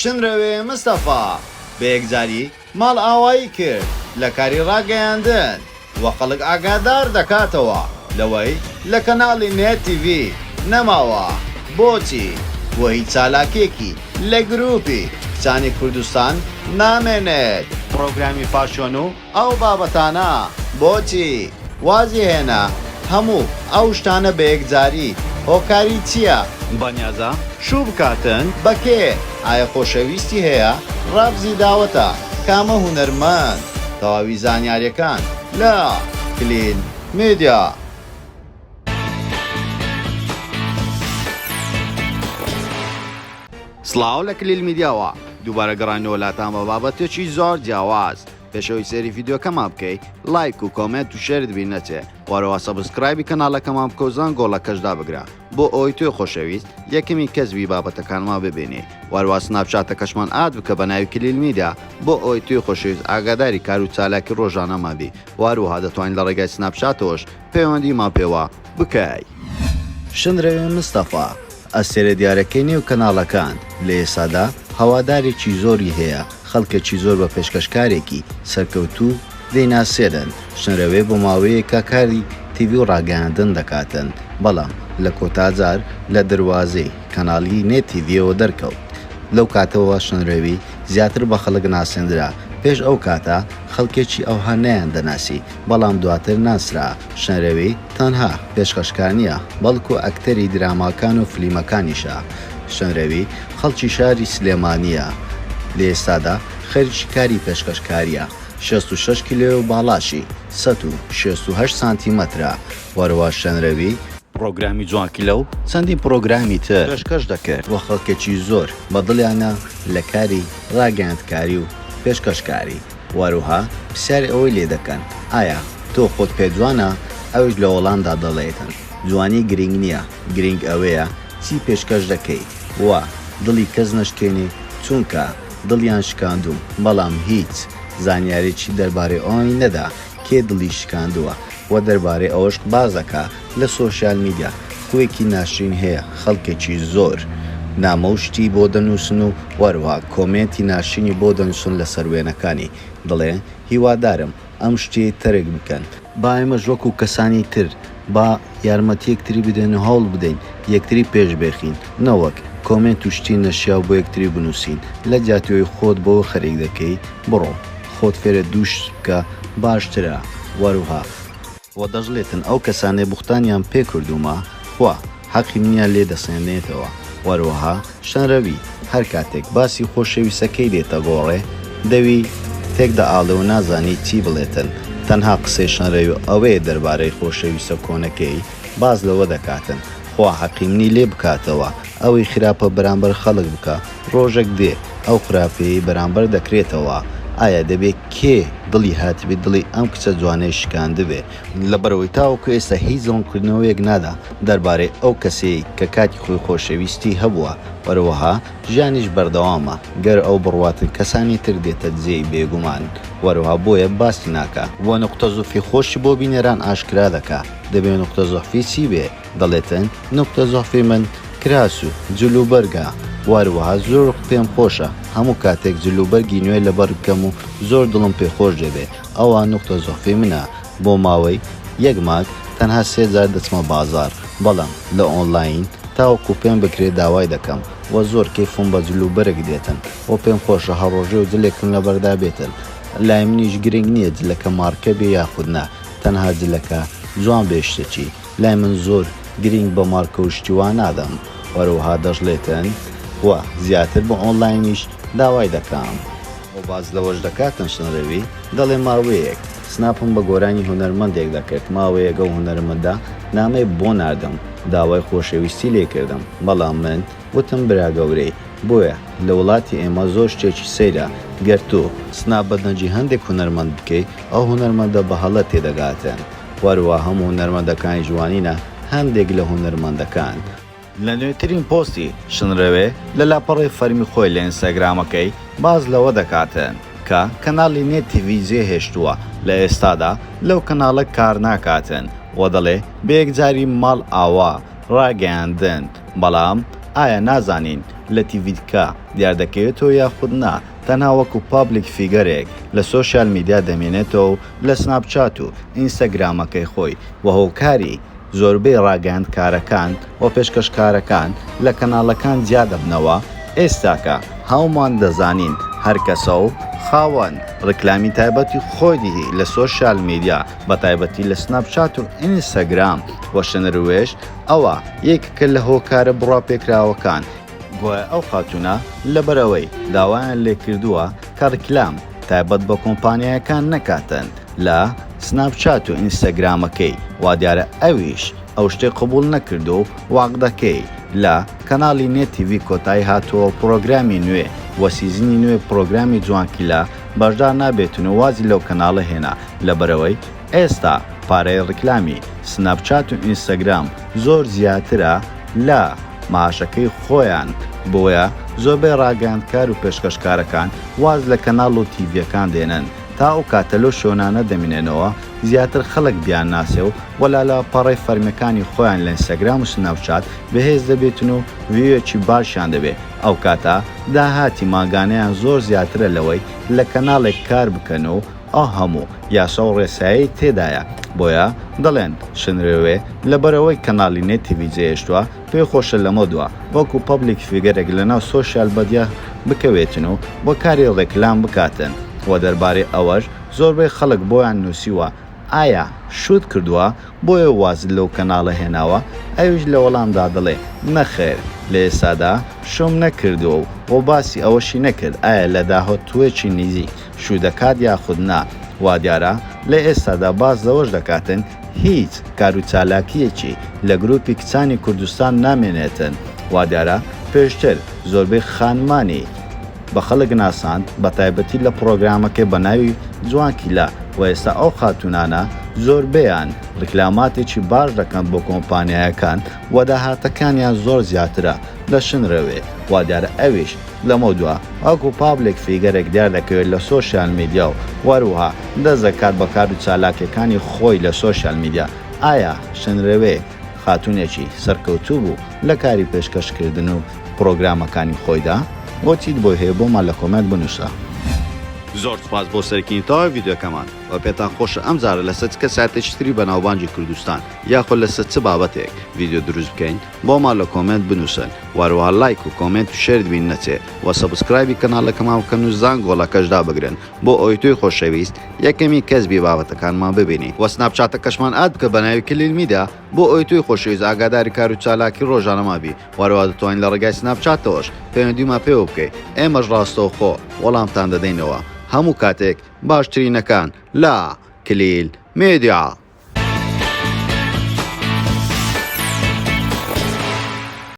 شنرەوێ مستەفا بە یەکجاری ماڵئاوایی کرد لە کاری ڕاگەیاندن و خەڵک ئاگادار دەکاتەوە لەوەی لە کەناڵی نێت تیڤی نەماوە بۆچی و هیچ چالاکیەکی لە گروپی کچانی کوردستان نامێنێت. پڕۆگرامی فاشیۆن و ئەو بابەتانە بۆچی وازی هێنا هەموو ئەو شتانە بەیەکجاری هۆکاری چیە؟ بەنیازە شوو بکاتن بە کێ؟ ئایە خۆشەویستی هەیە؟ ڕەفزی داوەتە کامە هونەرمەند؟ تەواوی زانیاریەکان لە کلیل میدیا. سڵاو لە کلیل میدیاوە دووبارە گەڕاینەوە لاتان بە بابەتێکی زۆر جیاواز پێش ئەوەی سەیری ڤیدیۆکەمان بکەی لایک و comment و share ت بیر نەچێ وەرەوە subscribe ی کەناڵەکەمان بکە و زەنگۆڵەکەش دابگرە بۆ ئەوەی تۆی خۆشەویست یەکەمین کەس بی بابەتەکانمان ببینی وەروا سناپچاتەکەشمان add بکە بە ناوی کلیل میدیا بۆ ئەوەی تۆی خۆشەویست ئاگاداری کار و چالاکی ڕۆژانەمان بی وەهەروەها دەتوانیت لە ڕێگای سناپچاتەوەش پەیوەندیمان پێوە بکەی. شنرەوێ مستەفا، ئەستێرە دیارەکەی نێو کەناڵەکان، لە ئێستادا هەوادارێکی زۆری هەیە، خەڵکێکی زۆر بە پێشکەشکارێکی سەرکەوتوو دەیناسێنن، شنرەوێ بۆ ماوەیەکە کاری تیڤی و ڕاگەیاندن دەکاتن، بەڵام لە کۆتا جار لە دەروازەی کەناڵی نێت تیڤیەوە دەرکەوت، لەو کاتەوە شنرەوی زیاتر بە خەڵک ناسێندرا، پێش ئەو کاتە خەڵکێکی ئەوها نەیاندەناسی، بەڵام دواتر ناسرا. شنرەوی تەنها پێشکەشکار نییە، بەڵکو ئەکتەری دراماکان و فلیمەکانیشە. شنرەوی خەڵکی شاری سلێمانییە. لە ئێستادا خەریکی کاری پێشکەشکارییە. 66 کیلۆیە و باڵاشی 168 سانتیمەترە. وەروا شنرەوی. پڕۆگرامی جوانکیلە و چەندین پڕۆگرامی تر پێشکەش دەکرد و خەڵکێکی زۆر بە دڵیانە لە کاری ڕاگەیاندکاری و پێشکەشکاری. وەروها پرسیاری ئەوەی لێ دەکەن ئایا تۆ خۆت پێ جوانە؟ ئەویش لە وەڵامدا دەڵێتن جوانی گرینگ نییە، گرینگ ئەوەیە چی پێشکەش دەکەی و دڵی کەس نەشکێنی چونکە دڵیان شکاندووم، بەڵام هیچ زانیاریی دەربارەی ئەوانی نەدا کێ دڵی شکاندووە و دەربارەی ئەوەش باس دەکا لە سۆشیال میدیا خووێکی ناشرین هەیە خەڵکێکی زۆر نامە و شتی بۆ دەنووسن و وەروها کۆمێنتی ناشرینی بۆ دەنووسن لەسەر وێنەکانی دەڵێ هیوادارم ئەم شتەی تەرک بکەن. با ئێمەش وەکو کەسانی تر با یارمەتی یەکتری بدەین و هەوڵ بدەین یەکتری پێش بێخین نەوەک کۆمێنت و شتی نەشیاو بۆ یەکتری بنووسین لە جیاتی ئەوەی خۆت بەوە خەریک دەکەی بڕۆ خۆت فێرە دوو شت بکە باشترە وەروها وە دەشڵێتن ئەو کەسانەی بوختانیان پێ کردوومە خوا حەقی منیان لێ دەسێنێتەوە وەروەها شەنرەوی هەر کاتێک باسی خۆشەویستەکەی دێتە گۆڕێ دەوی تێک دەئاڵێ و نازانی چی بڵێتن تەنها قسەی شەنرەوی ئەوەیە دەربارەی خۆشەویستە کۆنەکەی باس لەوە دەکاتن خوا حەقی منی لێ بکاتەوە ئەوەی خراپە بەرامبەر خەڵک بکا ڕۆژەک دێ ئەو خراپەیەی بەرامبەر دەکرێتەوە ئایا دەبێ کێ دڵی هاتبێ دڵی ئەم کچە جوانەی شکاندبێ؟ لەبەرئەوەی تاوەکو ئێستا هیچ ڕوونکردنەوەیەک نادا دەربارەی ئەو کەسەی کە کاتی خۆی خۆشەویستی هەبووە وەروەها ژیانیش بەردەوامە گەر ئەو بڕواتن کەسانی تر دێتە جێی بێگومان وەروها بۆیە باسی ناکا وە نوقتە زوفی خۆشی بۆ بینەران ئاشکرا دەکا دەبێ نوقتە زوحفی چی بێ؟ دەڵێتن نوکتە زوحفی من کراس و جل و بەرگە وەهەروەها زۆر پێم خۆشە هەموو کاتێک جل و بەرگی نوێ لەبەر بکەم و زۆر دڵم پێ خۆش دەبێ ئەوە نوکتە زوحفی منە بۆ ماوەی یەک مانگ تەنها سێ جار دەچمە بازاڕ بەڵام لە ئۆنڵاین تاوەکو پێم بکرێ داوای دەکەم وە زۆر کەیفم بە جل و بەرگ دێتن وە پێم خۆشە هەر ڕۆژێ و جلێکم لەبەردا بێتن لای منیش گرنگ نیە جلەکە مارکە بێ یاخود نا تەنها جلەکە جوان بێ شتەکی لای من زۆر گرینگ بە مارکە و شتی وا نادەم وەروەها دەشڵێتن و زیاتر بە ئۆنلاینیش داوای دەکەم. ئەو باس لەوەش دەکاتن شنرەوی دەڵێ ماوەیەک سناپم بە گۆرانی هونەرمەندێک دەکرد ماوەیەک ئەو هونەرمەندە نامەی بۆ ناردم داوای خۆشەویستی لێ کردم بەڵام من وتم برا گەورەی بۆیە لە وڵاتی ئێمە زۆر شتێکی سەیرە گەر تۆ سناپ بە دەنگی هەندێک هونەرمەند بکەی ئەو هونەرمەندە بە هەڵە تێدەگاتن وەروا هەموو هونەرمەندەکانیش وانینە هەندێک لە هونەرمەندەکان. لە نوێترین پۆستی شنرەوێ لە لاپەڕەی فەرمی خۆی لە ئینستاگرامەکەی باس لەوە دەکاتن کە کەناڵی نێت تیڤی جێهێشتووە لە ئێستادا لەو کەناڵە کار ناکاتن و دەڵێ بە یەکجاری ماڵ ئاوا ڕاگەیاندن بەڵام ئایا نازانین. لە تیڤیکە دیاردەکەوێتەوە یاخود نا تەنها وەکو public figure ێک لە social media دەمێنێتەوە و لە سناپچات و ئینستاگرامەکەی خۆی وە هۆکاری زۆربەی ڕاگەیاندکارەکان و پێشکەشکارەکان لە کەناڵەکان جیا دەبنەوە، ئێستاکە هەموومان دەزانین هەرکەسە و خاوەن ڕیکلامی تایبەتی خۆیدی لە social media بەتایبەتی لە سناپچات و ئینستاگرام و شنروێش ئەوە یەکێکە لە هۆکارە بڕواپێکراوەکان گوایە ئەو خاتوونە لەبەرئەوەی داوایان لێکردووە کە ڕیکلام تایبەت بە کۆمپانیایەکان نەکاتن لە سناپچات و ئینستاگرامەکەی، وادیارە ئەویش ئەو شتەی قبوڵ نەکردووە و عەقدەکەی لە کەناڵی نێت تیڤی کۆتایی هاتووە و پڕۆگرامی نوێ و season ی نوێ پڕۆگرامی جوانکیلە بەشدار نابێتن و وازی لەو کەناڵە هێنا لەبەرئەوەی ئێستا پارەی ڕیکلامی سناپچات و ئینستاگرام زۆر زیاترە لە معاشەکەی خۆیان بۆیە زۆربەی ڕاگەیاندکار و پێشکەشکارەکان واز لە کەناڵ و تیڤیەکان دێنن تا ئەو کاتە لەو شوێنانە دەمینێنەوە زیاتر خەڵک بیانناسێ و وەلا لە پەڕەی فەرمیەکانی خۆیان لە ئینستاگرام و سناپچات بەهێز دەبێتن و view ێکی باشیان دەبێ ئەو کاتە داهاتی مانگانەیان زۆر زیاترە لەوەی لە کەناڵێک کار بکەن و ئەو هەموو یاسا و ڕێسایەی تێدایە بۆیە دەڵێن شنرێوێ لەبەرئەوەی کەناڵی نێت تیڤی جێهێشتوە پێی خۆشە لەمەودوا وەکو public figure ێک لەناو social media بکەوێتن و بۆ کاری ڕێکلام بکاتن وە دەربارەی ئەوەش زۆربەی خەڵک بۆیان نوسیوە ئایا شوت کردوە بۆیە وازت لەو کەناڵە هێناوە ئەویش لە وەڵامدا دەڵێ نەخێر لە ئێستادا شوم نەکردوە و وە باسی ئەوەشی نەکرد ئایا لە داهاتوێکی نیزیک شوو دەکات یاخود نا، وادیارە لە ئێستادا باس لەوەش دەکاتن هیچ کارو چالاکیەکی لە گروپی کچانی کوردستان نامێنێتن، وادیارە پێشتر زۆربەی خانمانی بە خەڵک ناساند بەتایبەتی لە پڕۆگرامەکەی بەناوی جوانکیلە و ئێستا ئەو خاتوونانە زۆربەیان ڕیکلاماتێکی باش دەکەن بۆ کۆمپانیایەکان و داهاتەکانیان زۆر زیاترە لە شنرەوێ وادیارە ئەویش لەمەودوا وەکو public figure ێک دیار دەکەوێت لە social media و وەروها دەست دەکات بە کار و چالاکیەکانی خۆی لە social media ئایا شنرەوێ خاتونێکی سەرکەوتوو بوو لە کاری پێشکەش کردن و پڕۆگرامەکانی خۆیدا؟ بۆ چیت بۆی هەیە بۆمان لە comment بنوسە. زۆر سوپاس بۆ سەرکردنی تەواوی ڤیدیۆکەمان وە پێتان خۆشە ئەم جارە لەسەر چ کەسایەتێکی تری بەناوبانگی کوردستان یاخود لەسەر چ بابەتێک ڤیدیۆ دروست بکەین بۆمان لە comment بنوسن وەهەروەها لایک و comment و share ت بیر نەچێ وە subscribe ی کەناڵەکەمان بکەن و زانگۆڵەکەش دابگرن بۆ ئەوەی تۆی خۆشەویست یەکەمین کەس بی بابەتەکانمان ببینی وە سناپچاتەکەشمان add بکە بەناوی کلیل میدیا بۆ ئەوەی تۆی خۆشەویست ئاگاداری کار و چالاکی ڕۆژانەمان بی وەهەروەها دەتوانی لە ڕێگای سناپچاتەوەش پەیوەندیمان پێوە بکەی ئێمەش ڕاستەوخۆ وەڵامتان دەدەینەوە هەموو کاتێک باشترینەکان لە کلیل میدیا.